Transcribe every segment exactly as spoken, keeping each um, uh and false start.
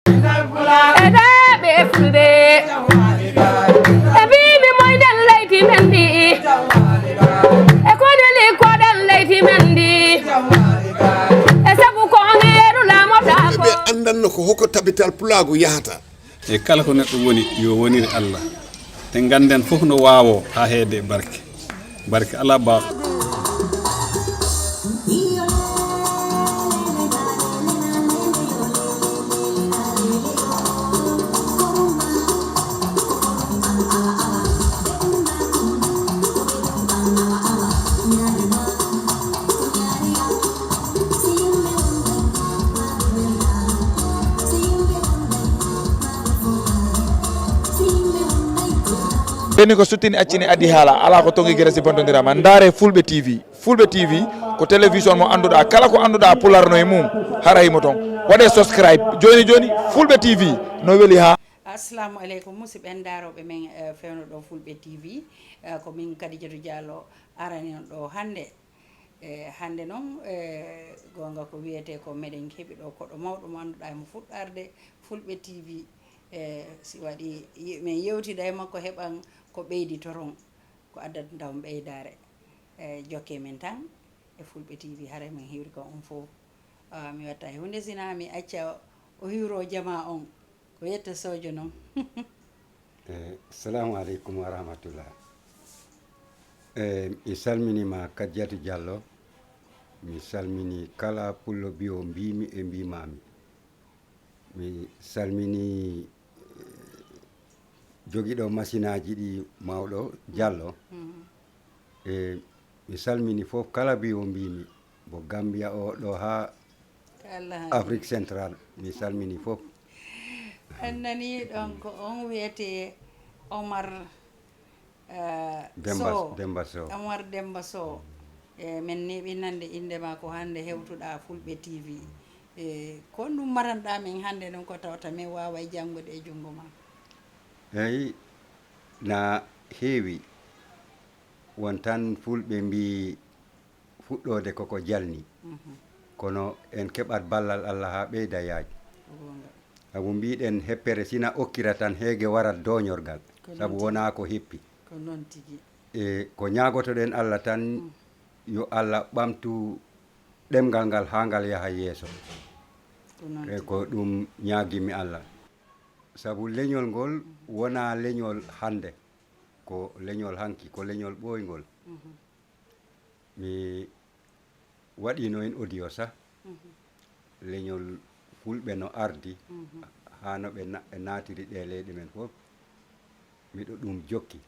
Eɗe ɓe fulɓe e mbimi moyɗen leydi men ndi, e koɗeli koɗen leydi men ndi, e sabu ko on heeru laamoɗa ko. Ɓe anndanno ko hoko tabital pulaagu yahata. E kala ko neɗɗo woni, yo wonir Allah. Te ngannden fof no waawoo haa heede e barke. Barke alaa baawɗo. Ɓenni ko suttini accini addi haala, alaa ko tongi gere si bontondirama. Ndaare Fulɓe T V. Fulɓe T V ko télévision mo annduɗaa, kala ko annduɗaa Pulaar no e mum, hara himo toon. Waɗee subscribe jooni jooni, Fulɓe T V no weli haa. Assalamu aleykum, musidɓe en, daarooɓe men, eh, fewndo ɗo Fulɓe T V. Eh, ko min Kadijatu Diallo arani on ɗo hannde. E hannde noon, e goonga ko wiyetee ko meɗen heɓi ɗo koɗo mawɗo mo annduɗaa himo fuɗɗarde Fulɓe T V. E si waɗii ye- min yewtida e makko heɓan ko ɓeyditoron, ko addanta on ɓeydaare. E jokkee min tan e Fulɓe T V, haray min hiwri ko on fof. Ah, mi watta e huunde sinaa mi acca o hiwroo jamaa on. Ko yetta sojo non. Eh, salamu aleykum wa rahmatullah. Eh, mi salminima Kadijatu Diallo. Mi salmini kala pullo biyo mbimi e mbimami. Mi salmini eh, jogiɗo masinaji ɗi mawɗo Diallo. Eh, mi salmini fof kala biyo mbimi. Bo Gambia o ɗo ha Afrique Central, mi salmini fof. En nani ɗon ko on wiyete Omar eh, Demba, Sow. Demba Sow. Omar Demba Sow. E men neeɓi nande inde ma ko hannde hewtuɗa Fulɓe T V. E ko ɗum maranɗa min hannde ɗum ko tawata min waaway janngude e junngo ma? Eyi, na heewi. Won tan fulɓe mbii fuɗɗoode koko jalni, kono en keɓat ballal Allah haa ɓeyda yaaj. Sabu mbiɗen heppere sina okkira tan heege warat dooñorgal, sabu wonaa ko heppi. E ko ñaagotoɗen Allah tan, yo Allah ɓamtu ɗemngal ngal haa ngal yaha yeeso. E ko ɗum ñaagimi Allah. Sabu leñol ngol wonaa leñol hannde, ko leñol hanki, ko leñol ɓooyngol. Mi waɗiino heen audio sah, leñol fulɓe no ardi, haa no ɓe na- naatiri ɗee leyɗe men fof, miɗo ɗum jokki.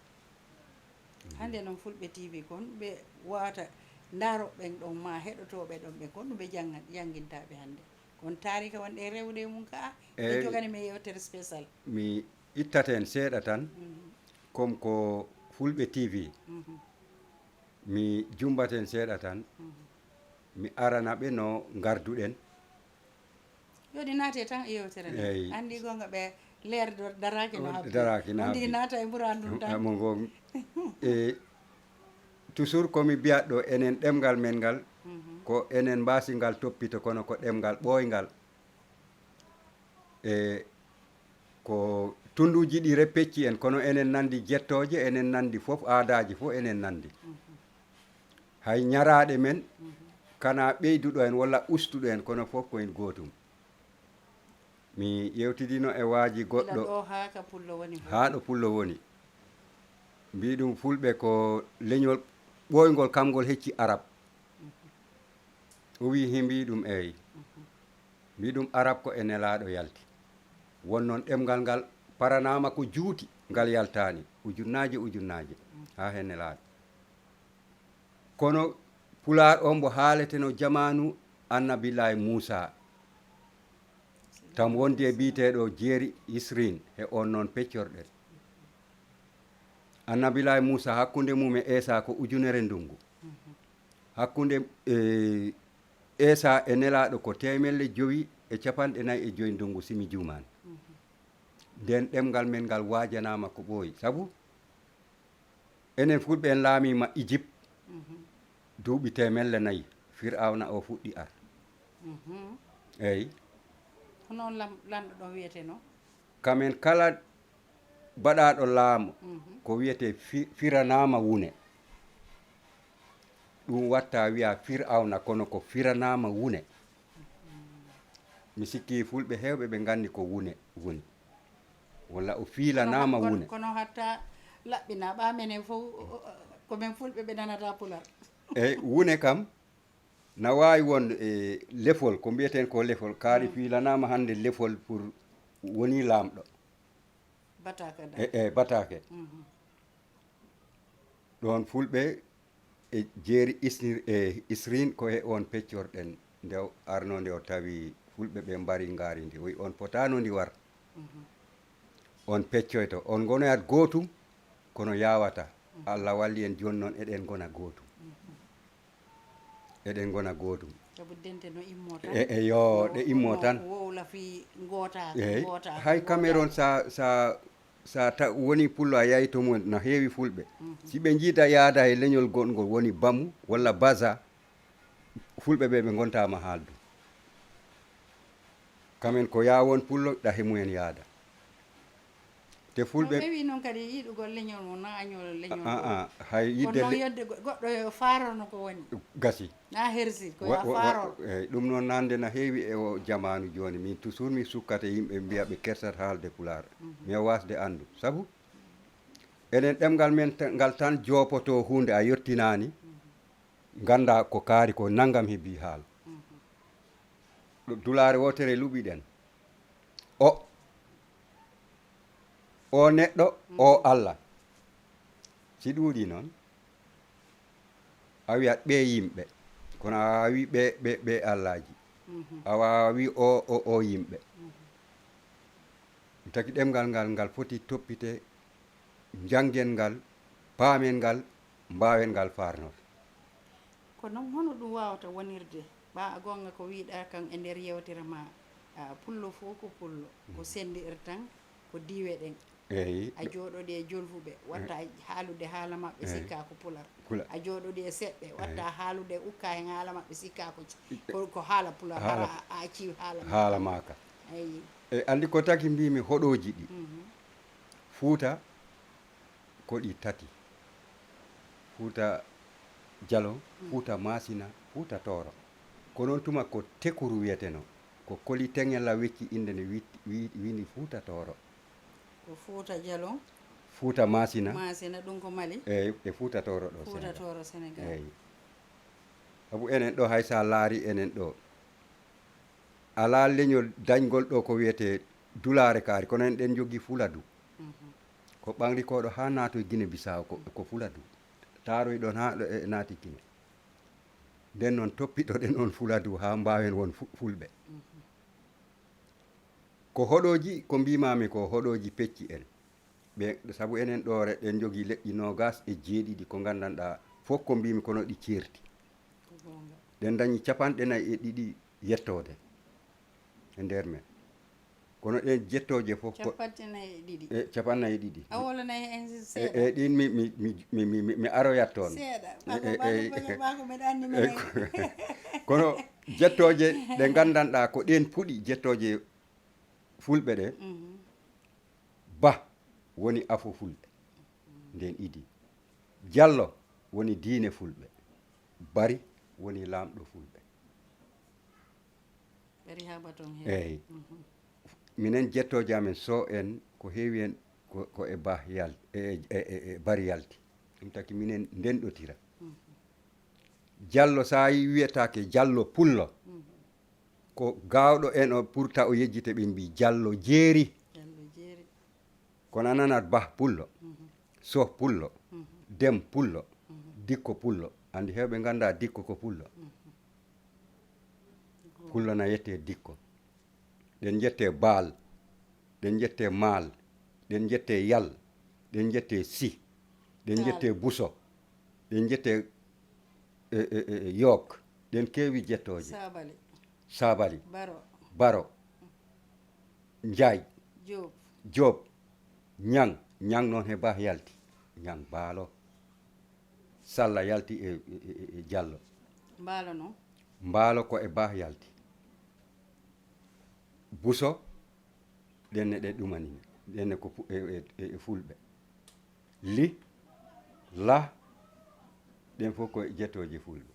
Hannde noon Fulɓe T V kon ɓe wawata ndaaro ɓen ɗon ma heɗotooɓe ɗon ɓen kon ɗum ɓe jannginta ɓe hannde. Kono taarika wonɗe rewde e mum ka a ɓe jogani men yewtere spécial. Mi ittata heen seeɗa tan, comme ko Fulɓe T V, mi jumbat heen seeɗa tan, mi arana ɓe no ngarduɗen. Yo ɗi naate tan e yewtere nde. Eyi. Anndi goonga ɓe leer do- daraaki no habbi. Daraaki no habbi. Anndi naata e mbura ɗum tan. Mo ngo e toujours ko mi mbiyat ɗo enen ɗemngal men ngal ko enen mbaasi ngal toppito kono ko ɗemngal ɓooyngal. E ko tunnduuji ɗi repecci en kono enen nanndi jettooje, enen nanndi fof aadaaji fof enen nanndi. Hay ñaraaɗe men kana ɓeyduɗo en walla ustuɗo en kono fof ko en gootum. Mi yewtidino e waaji goɗɗo haa ɗo pullo woni, mbi ɗum fulɓe ko leñol ɓooyngol kamngol hecci arab. O wii himbi ɗum eey. Mbi ɗum arab ko e nelaaɗo yalti. Won noon ɗemngal ngal paranaama ko juuti ngal yaltaani ujunnaaje ujunnaaje haa he nelaaɗo. Kono pulaar o mbo haaleteno jamaanu Annabillaahi Muusaa, taw mbo wondi e biyeteeɗo Jeeri Isriin, he oon noon peccorɗen. Annabillaahi Muusaa hakkunde mum e Eesaa ko ujunere ndunngu. Hakkunde e Eesaa e Nelaaɗo ko teemelle jowi e capanɗe nayi e joyi ndunngu, si mi juumaani. Ndeen ɗemngal men ngal waajanaama ko ɓooyi, sabu enen fulɓe en laamiima Ijip duuɓi teemelle nayi, Fir'awna o fuɗɗi ar. Eey. Ko noon lam- lanɗo ɗon wiyeteno. Kamen kala baɗaaɗo laamu ko wiyetee fi- firanaama wune. Ɗum watta wiya Fir'awna kono ko firanaama wune. Mi sikki fulɓe heewɓe ɓe nganndi ko wune woni. Walla o fiilanaama wune. Kono hatta laɓɓinaa ɓa menen fof ko men fulɓe ɓe nanata pular. Eyi wune kam na waawi won e lefol ko mbiyaten ko lefol kaari fiilanaama hannde lefol pour woni laamɗo. Batake. E, e batake. Ɗoon fulɓe e jeeri isri e isrin ko e oon peccorɗen nde o arnoo nde o tawi fulɓe ɓe mbari ngaari ndi o wi oon potaano ndi war. Oon peccoyto oon ngonoyat gootum kono yaawata. Allah walli en jooni noon eɗen ngona gootum. Eɗen ngona gootum. Sabu dente no immo tan. E, e yo ɗe immo tan. Wowla fi ngoota. Eyi ngoota. Hay Cameroon sa sa sa ta woni pullo a yahi to mum no heewi fulɓe. Si ɓe njiida yaada e leñol goɗngol woni bamu walla baza fulɓe ɓe ɓe ngontaama haaldu. Kamen ko yaa won pullo ɗahe mumen yaada. Te fulɓe. Ɓe wi noon kadi yiɗugol leñol mum na añol leñol. Aa hay yidde. Kono noon yodde goɗɗo yo faarorno ko woni. Gasi. Na hersi ko ya faaror. Eyi ɗum noon nande na heewi e o jamaanu jooni min toujours mi sukkata yimɓe mbiya ɓe kersat haalde pulaar. Mi e waasde anndu sabu enen ɗemngal men ngal tan joopoto huunde a yottinaani. Ngannda ko kaari ko nanngam hebi haal. Ɗo dulaare wootere luɓiɗen o o neɗɗo o allah si ɗuuɗi noon a wiyat ɓe yimɓe kono a wawi ɓe ɓe ɓe allaji a wawi o o o yimɓe taki ɗemngal ngal ngal foti toppite njanngen ngal paamen ngal mbaawen ngal faarnor ko noon hono ɗum waawata wonirde ɓa a goonga ko wiiɗa kan e nder yewtere ma pullo fof ko pullo ko senndiir tan ko diiwe ɗen eyi a jooɗoɗi e jolfuɓe watta haalude haala maɓɓe sikka ko pular a jooɗoɗi e seɓɓe watta haalude ukka hen haala maɓɓe sikka ko ko haala pular hara a acci haala haala maaka eyi e andi ko taki mbimi hoɗoji ɗi fuuta ko ɗi tati fuuta jalo fuuta masina fuuta tooro ko noon tuma ko tekuru wiyeteno ko koli teŋela wecci inde ne windi fuuta tooro ko fuuta jalo fuuta masina masina ɗum ko mali eyi e fuuta tooro ɗo fuuta tooro sénégal eyi sabu enen ɗo hay sa laari enen ɗo alaa leñol dañgol ɗo ko wiyetee dulaare kaari kono en ɗen njogii fuladu ko ɓaŋri koɗo haa naatoy gine bisaw ko, ko fuladu taaroy ɗon haa ɗo e naati gine nden noon toppitoɗen on fuladu haa mbaawen won fu- fulɓe ko hoɗooji ko mbiimaami ko hoɗooji pecci en ɓe sabu enen ɗoore ɗen njogii leƴƴi noogas e jeeɗiɗi ko nganndanɗaa fof ko mbiimi kono ɗi ceerti ɗen dañi capanɗe nayi e ɗiɗi yettoode e nder men kono ɗen jettooje fof ko capanɗe nayi e ɗiɗi e capanɗe nayi e ɗiɗi a wolanayi en seeɗa e ɗin mi mi mi mi mi mi aroyat toon seeɗa bako bako bako meɗa anndi menen kono jettooje ɗe nganndanɗaa ko ɗen puɗi jettooje fulɓe ɗe ba woni afo fulɓe nden idi jallo woni diine fulɓe bari woni laamɗo fulɓe ɓeri haaba toon heen eeyi minen jettooje amen so en ko heewi en ko ko e bah yal e e e e bari yalti ɗum taki minen ndenɗotira jallo so a yi wiyetaake jallo pullo ko gaawɗo en o pour ta o yejjita ɓe mbi jallo jeeri jallo jeeri kono a nanat bah pullo soh pullo dem pullo dikko pullo anndi heewɓe ngannda dikko ko pullo pullo na yette dikko ɗen jette baal ɗen jette maal ɗen jette yal ɗen jette si ɗen jette buso ɗen jette e, e, e, yook ɗen keewi jettooje saabali saabali baro baro njaay joob joob ñaŋ ñaŋ noon he bah yalti ñaŋ baalo salla yalti e, e, e, e jallo mbaalo noon mbaalo ko e bah yalti Buso, ɗenne ɗe ɗumani, ɗenne ko fu- e, e, e, e fulɓe. Li, la, ɗen fof ko jettooje fulɓe.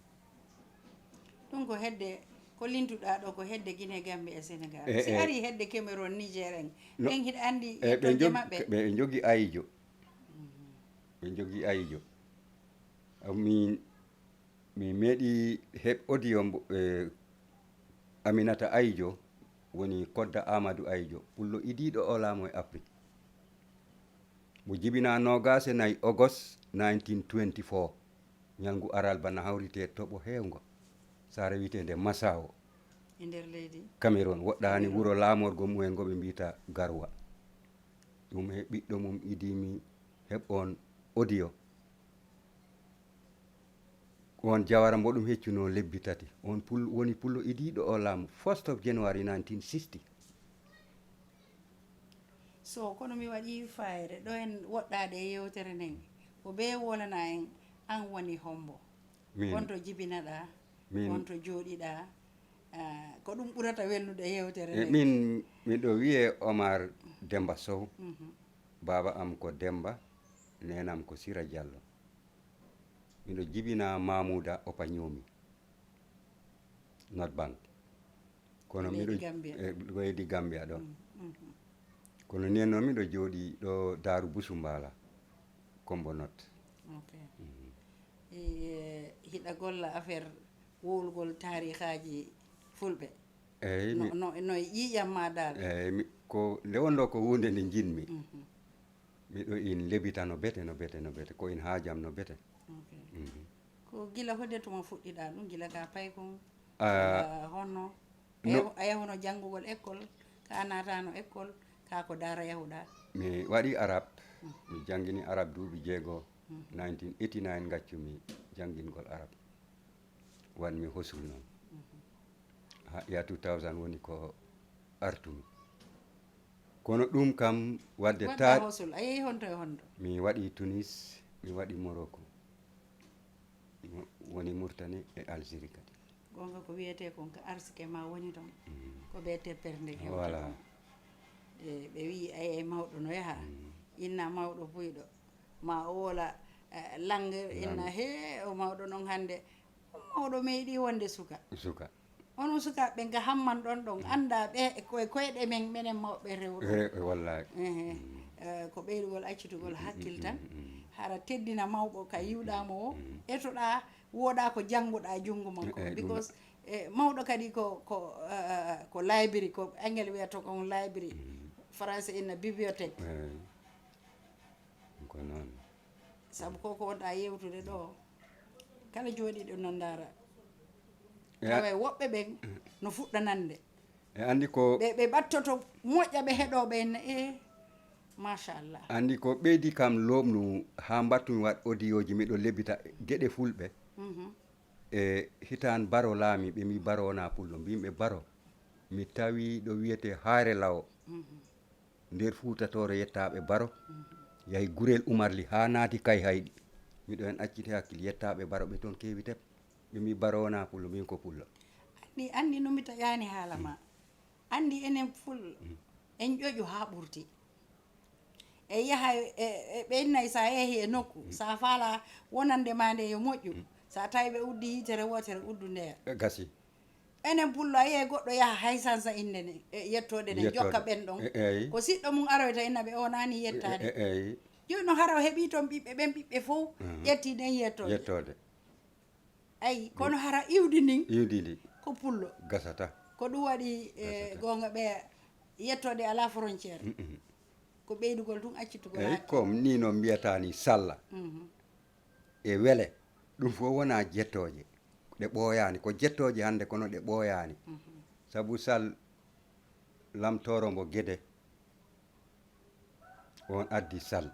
Ɗum ko hedde, ko lintuɗaa ɗo ko hedde Guinée, Gambie e Sénégal. E, si e. Ari hedde Cameroun, Niger en, no, en hiɗa anndi e, ɓe jogi maɓɓe. Ɓe jogi ayijo. Mm-hmm. Ɓe jogi ayijo. Min mi meeɗi heɓ audio mbo, e, Aminata Ayijo, woni kodda Amadou Ayijo, pullo idiiɗo o laamu e Afrik. Mo jibinaa noogaas e nayi August nineteen twenty-four, ñalngu aralba na hawritee toɓo heewngo, saare wiyeteende Massawo. E nder leydi Cameroun, woɗɗaani wuro laamorgo mumen ngo ɓe mbiyta Garoua. Ɗum he ɓiɗɗo mum idiimi heɓ on audio. On jawara mbo ɗum heccunoo lebbi tati. On pul woni pullo idiiɗo o laamu, first of January nineteen sixty. So kono mi waɗi fayre ɗo en woɗɗaade e yewtere nden, ko bee wolana en an woni hombo? Min. Wonto jibinaɗaa? Min. Wonto jooɗiɗaa? Ah, ko ɗum ɓurata welnude yewtere nden. Min, miɗo wiyee Omar Demba Sow. Mhm. Baaba am ko Demba, neenam ko Sira Diallo. Miɗo jibinaa Mamuda Opanyumi, North Bank. Kono miɗo e leydi Gambia ɗo. Mm, mhm. Kono nden noon miɗo jooɗi ɗo Daaru Busumbala, Kombo North. Ok. Mhm. E, hiɗa golla affaire wowlugol taarihaaji fulɓe? Eyi, no, mi- no, no e ƴiiƴam ma dal? Eyi, mi- ko nde wonno ko huunde nde njiɗmi. Mhm. Miɗo in lebita no bete, no bete, no bete. Ko in haajam no bete. Ok. Mhm. Ko gila hode tuma fuɗɗiɗa ɗum, gila ka paykun? Ah, ah, honno? A no- yahu- a yahuno janngugol école, ka natano école, ka ko dara yahuɗa? Mi waɗi arab. Mhm. Mi janngini arab duuɓi jeego. Mhm. Nineteen eighty-nine ngaccumi janngingol arab. Wanmi hosul noon. Mhm. Ha, ya two thousand woni ko artumi. Kono ɗum kam wadde wadda ta- hosul, a yehi honto e honto? Mi waɗi Tunis, mi waɗi Morocco. Mo- woni Murtani e Algérie kadi. Gonga ko wiyete kon ko arsike ma woni ɗon. Mm. Ko ɓe teppere nde hewta voilà. Ɗon. E, ɓe wi ay, ay mawɗo no yaha. Mm. Inna mawɗo buyɗo. Ma o wola, eh, langue, inna he o mawɗo non hannde. Mawɗo meeɗi wonde suka. Suka. Onon sukaaɓe ɓen ka hamman ɗon ɗon annda ɓe e koye koyɗe men, menen mawɓe rewɓe. Re- wallahi. Ehe. Eh, ko ɓeydugol accitugol hakkil tan. Hara teddina mawɗo ka yiwɗamo o, etoɗa, woɗa ko jannguɗa junngo makko. Eh, eh, ɗum because eh, mawɗo kadi ko ko eh, ko library, ko angel wiyata kon library, français inna bibliothèque. Eh, ko noon. Sabu ko ko wonɗa yewtude ɗo, kala jooɗiiɗo no ndaara. Ya- tawa e woɓɓe ɓen no fuɗɗa nande. E anndi ko ɓe ɓe ɓattoto moƴƴa ɓe heɗo ɓe ne e machallah. Anndi ko ɓeydi kam lomnu haa mbattumi waɗ audio ji miɗo lebita geɗe fulɓe. Mhm. E hitaan baro laami ɓe mbi baro wona pullo, mbimɓe baro mi tawi ɗo wiyete Hayre Lawo. Mhm. Nder Fuuta Tooro yettaaɓe Baro, yahi Gurel Umarli haa naati Kayhayɗi. Miɗo heen acciti hakkille, yettaaɓe Baro ɓe toon keewi tep. Ɓe mbi Baro wonaa pullo, min ko pullo. Anndi, anndi no mi taƴaani haala ma. Anndi enen pullo, en ƴoƴu haa ɓurti. E yaha e, e ɓe innay so a yehi e nokku, so a faala wonande ma nde yo moƴƴu. So a tawi ɓe uddi yitere wootere, uddu ndeya. E gasi. Enen pullo a yiyay goɗɗo yaha hay sansa innde ne e yettoode ne jokka ɓen ɗon. Ko siɗɗo mum aroyta inna ɓe o naani yettaade. Jooni no hara o heɓii toon ɓiɓɓe ɓen ɓiɓɓe fof ƴetti nden yettoode. Ayi kono hara iwdi ndin iwdi ndi ko pullo gasata. Ko ɗum waɗi e goonga ɓe yettoode alaa frontiére. Ko ɓeydugol tun accitugol. Eyi hakkille. Comme ni no mbiyata ni salla. Mhm. E wele ɗum fof wona jettooje ɗe ɓooyaani, ko jettooje hannde kono ɗe ɓooyaani. Mhm. Sabu sal lamtooro mbo gede on addi sal,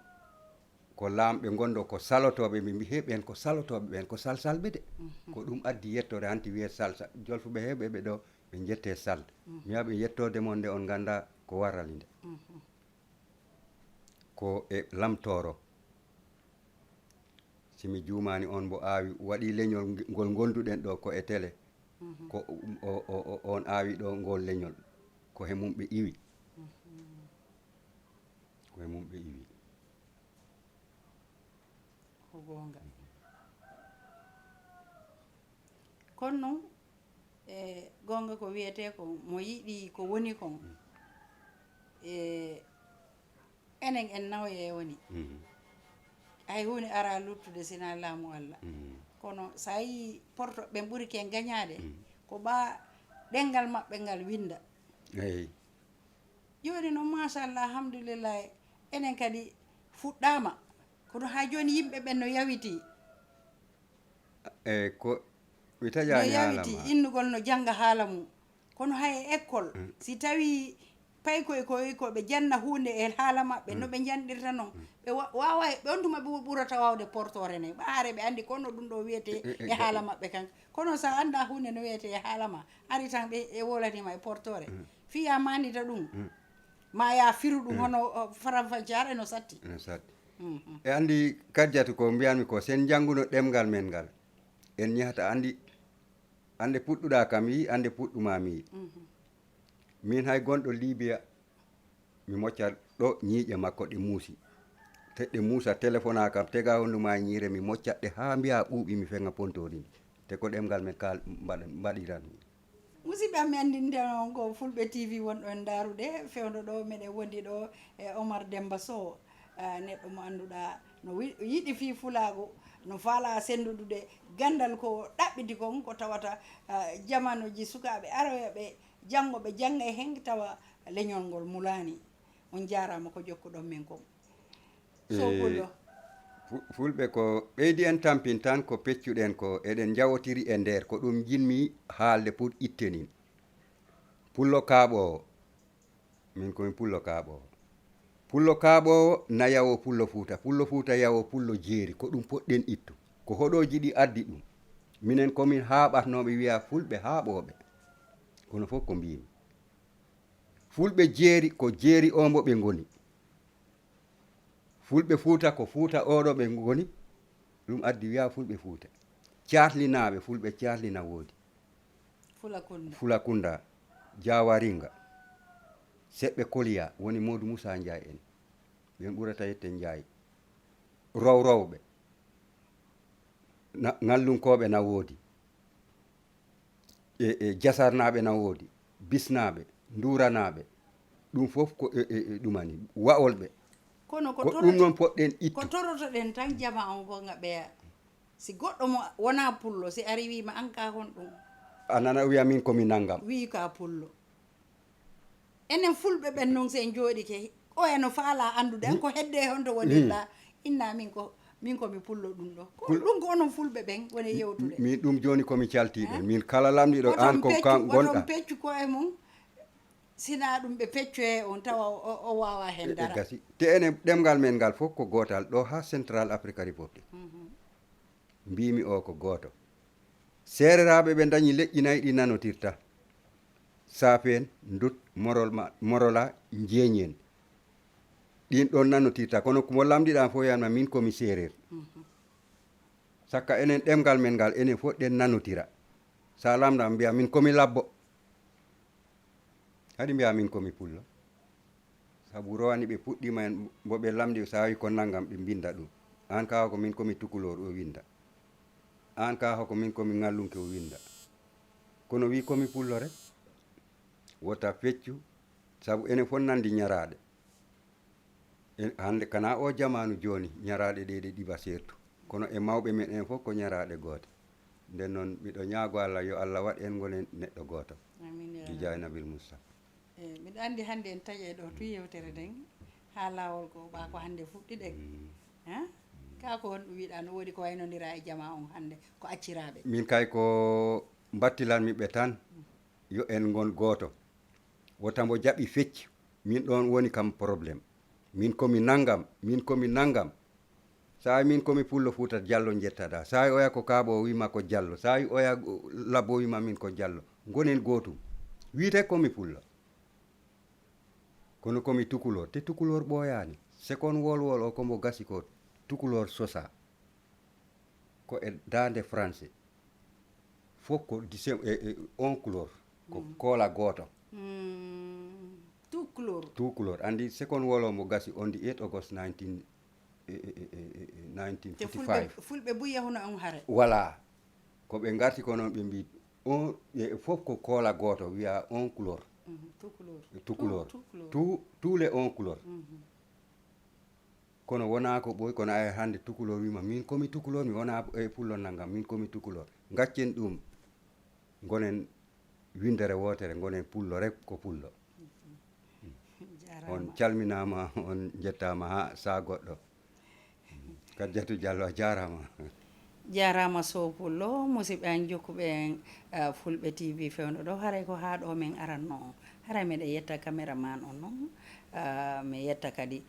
ko laamɓe ngonɗo ko salotooɓe, ɓe mbi he ɓen ko salotooɓe, ɓen ko salsalɓe de. Mhm. Ko ɗum addi yettoore hanti wiyee salsa jolfuɓe he ɓe ɓe ɗo ɓe njette sal. Mhm. Mi wiya ɓe yettoode mon nde on ngannda ko warrali nde. Mhm. Ko e lamtooro. Si mi juumaani on mbo aawi waɗi leñol ngol ngonduɗen ɗo ko e tele. Mhm. Ko o, o, o, on aawi ɗo ngol leñol. Ko he mum ɓe iwi. Ko he mum ɓe iwi. Ko goonga. Kono noon, e goonga ko wiyetee ko mo yiɗi ko woni kon. E enen en nawoye woni. Hay huunde ara luttude sina laamu Allah. Kono so a yii porto ɓen ɓuri ken gañaade, ko ɓa ɗenngal maɓɓe ngal winnda. Eyi. Jooni noon, machallah, alhamdulillahi, enen kadi fuɗɗaama. Kono haa jooni yimɓe ɓen no yawitii. E ko mi taƴaani haala ma. Innugol no jannga haala mum. Kono hay e école, si tawii paykoy koy ko ɓe janna huunde e haala maɓɓe, no ɓe njanɗirta noon, ɓe wa- waaway, ɓe on tuma ɓe ɓurata waawde portoore ne. Ɓa haare ɓe anndi kono ɗum ɗo wiyetee e haala maɓɓe kan. Kono so a anndaa huunde no wiyetee e haala ma, ari tan ɓe e wolaniima e portoore. Fii ya maandita ɗum, ma ya firu ɗum hono faranfancaare no satti. No satti. E anndi Kadijatu ko mbiyanmi ko, sen njannguno ɗemngal men ngal, en ñahata anndi, annde puɗɗuɗaa kam yii, annde puɗɗumaa mi yii. Min hay gonɗo Libiya, mi mocca ɗo ñiiƴe makko ɗe muusi. Te ɗe muusa, telefona kam, tega hondu ma e ñiire, mi mocca ɗe haa mbiya ɓuuɓi, mi feŋa pontoori ndi. Te ko ɗemngal men kal mbaɗ- mbaɗiran. Musidɓe am, mi anndinte on ko Fulɓe T V wonɗo en ndaarude, fewndo ɗo meɗen wondi ɗo e Omar Demba Sow, ah, neɗɗo mo annduɗaa no wi- yiɗi fii fulaagu, no faalaa senndudude ganndal ko ɗaɓɓiti kon, ko tawata, ah, jamanuuji sukaaɓe aroya ɓe janngo ɓe jannga e hen tawa leñol ngol mulaani. On njaaraama ko jokkuɗon men kon. Sow Pullo. Fu- Fulɓe ko ɓeydi en tampin tan ko peccuɗen ko eɗen njawotiri e nder ko ɗum njiɗmi haalde pour itte nin. Pullo kaaɓoowo, min komin Pullo kaaɓoowo. Pullo kaaɓoowo na yawo Pullo Fuuta, Pullo Fuuta yawo Pullo Jeeri, ko ɗum poɗɗen ittu. Ko hoɗooji ɗi addi ɗum. Minen komin haaɓatnooɓe wiya Fulɓe haaɓooɓe. Kono fof ko mbiymi. Fulɓe Jeeri ko Jeeri o mbo ɓe ngoni. Fulɓe Fuuta ko Fuuta oɗo ɓe ngoni. Ɗum addi wiya Fulɓe Fuuta. Caatlinaaɓe, Fulɓe Caatlina woodi. Fulakunda. Fulakunda, Jaawaringa, Seɓɓe Koliya, woni Moodu Musaa Njaay en. Ɓen ɓurata yette Njaay. Rowrowɓe, na- Ŋallunkooɓe na woodi. E, e Jasarnaaɓe na woodi. Bisnaaɓe, Nduuranaaɓe. Ɗum fof ko e, e, e ɗumani. Wa'olɓe. Kono ko Ko ɗum torote- noon poɗɗen ittu. Ko torotoɗen tan jama on fof nga ɓeya. Si goɗɗo mo wonaa pullo, si ari wiima an ka honɗum? A nana wiya min ko mi nanngam. Wii ka pullo. Enen fulɓe ɓen noon, si en jooɗike, oya no faalaa anndude an ko hedde honto wonirɗaa, inna min ko, min ko mi pullo ɗum ɗo. Ko ɗum ko onon fulɓe ɓen woni yewtude. Min ɗum jooni ko mi caltii ɗon. Min kala lamɗiiɗo an ko kan gonɗa. Oton peccu ko e mum. Sinaa ɗum ɓe peccoyee on tawa o, o waawaa heen dara. Gasi. Te enen ɗemngal men ngal fof ko gootal ɗo haa Central Africa Republic. Mbiimi o ko gooto. Seereraaɓe ɓe ndañi leƴƴi nayi ɗi nanotirta. Saafeen, Ndut, Morol ma, Morola, Njeeñeen. Ɗiin ɗoon nanotirta. Kono ko mo lamndiɗaa fof yanma min ko mi seereer. Sakka enen ɗemngal men ngal enen fof ɗen nanotira. Sa lamnda mbiya min ko mi labbo. Haɗi mbiya min ko mi pullo. Sabu rowani ɓe puɗɗiima en mbo ɓe lamndi sa wi ko nanngam ɓe mbinnda ɗum. Aan ka ko min ko mi tukulor o winnda. Aan ka ko min ko mi ŋallunke o winnda. Kono wi ko mi pullo rek. Wota feccu sabu enen fof nanndi ñaraaɗe. E hannde kana o jamaanu jooni ñaraaɗe ɗe ɗe ɗiɓa seertu. Kono e mawɓe men en fof ko ñaraaɗe goote. Nden noon miɗo ñaago Allah yo Allah waɗ en ngonen neɗɗo gooto. Amiin ya Rabbi. Bi jaahi Nabil Mustafa. Eyi, miɗo anndi hannde en taƴay ɗo tu yewtere nden haa laawol ko ɓa ko hannde fuɗɗiɗen. Ha? Ka ko honɗum wiɗa no woodi ko waynondira e jamaa on hannde ko acciraaɓe? Min kay ko mbattilanmi ɓe tan yo en ngon gooto. Wota mbo jaɓi fecci. Min ɗon woni kam problème. Min ko mi nanngam, min ko mi nanngam. Saa'i min ko mi pullo Fuuta Jallo njettaɗaa. Saa'i oya ko kaaɓo o wiima ko Jallo. Saa'i oya labbo wiima min ko Jallo. Ngonen gootum. Wiite ko mi pullo. Kono ko mi tukulor. Te tukulor ɓooyaani. Sekon wolwol o ko mbo gasi ko tukulor sosaa. Ko e daande français. Fof ko dise- e- e- on couleur. Ko koola gooto. Tukulor. Tukulor. Andi second wolo mo gasi on the eighth August nineteen, eh, eh, eh, eh, eh, Te fulɓe, nineteen forty-five. Fulɓe buy yahuno on hare. Voilà. Ko ɓe ngarti ko noon ɓe mbi on e fof ko koola gooto wiya on couleur. Mhm, Tukulor. Tukulor. Tukulor. Tout, tous les on couleur. Mhm. Kono wonaa ko ɓooy, kono ay hannde tukulor wima min komi tukulor, mi wonaa e pullo nanngam, min komi tukulor. Ngaccen ɗum, ngonen winndere wootere, ngonen pullo rek ko pullo. On Jaaraama. Calminaama, on njettaama haa saa goɗɗo. Kajjatu Diallo, a jaaraama. Jaaraama Sow Pullo, musidɓe an jokkuɓe en, ah, Fulɓe T V fewndo ɗo, haray ko haa ɗo men aranno. Haray meɗen yetta cameraman on non, ah, mi yetta kadi,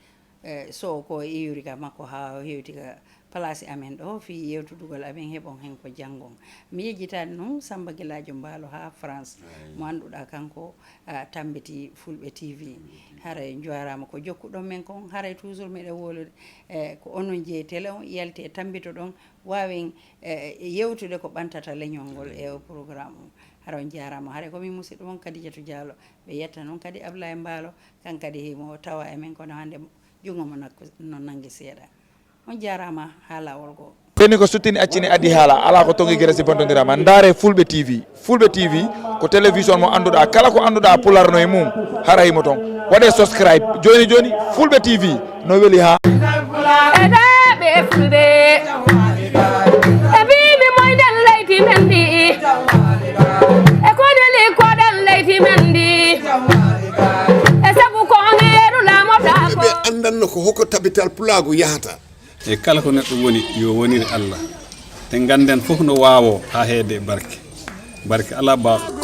eh, Sow ko e iwri ka makko haa o hewti ka place amen ɗo, fii yewtudugol amen heɓon hen ko janngon. Mi yejjitaani non Samba Gilaajo Mbaalo haa France, mo annduɗaa kanko, ah, tambiti Fulɓe T V. Haray njoaraama ko jokkuɗon men kon, haray toujours meɗen wowlude, eh, ko onon jeyi télé on, yalte tambitoɗon, waawen, eh, yewtude ko ɓantata leñol ngol e o programme on. Hara on jaaraama, haray ko min musidɗo mon Kadijatu Diallo, ɓe yetta noon kadi Ablaye Mbaalo, kan kadi himo tawa e men kono hannde junngo mo nakko no nanngi seeɗa. On jaaraama haa laawol goo. Ɓenni ko suttini accini addi haala, alaa ko toŋi gere si bontondirama. Ndaare Fulɓe T V. Fulɓe T V ko télévision mo annduɗaa, kala ko annduɗaa pular no e mum, hara himo toon. Waɗe subscribe jooni jooni, Fulɓe T V no weli haa. Eɗa ɓe fulɓe e mbimi moyɗen leydi men ndi, e koɗeli koɗen leydi men ndi, e sabu ko on yeru lamoɗa ko. Ɓe anndanno ko hoko tabital pulaagu yahata. E kala ko neɗɗo woni, yo wonir Allah. Te ngannden fof no waawoo haa heede e barke. Barke alaa baawɗo.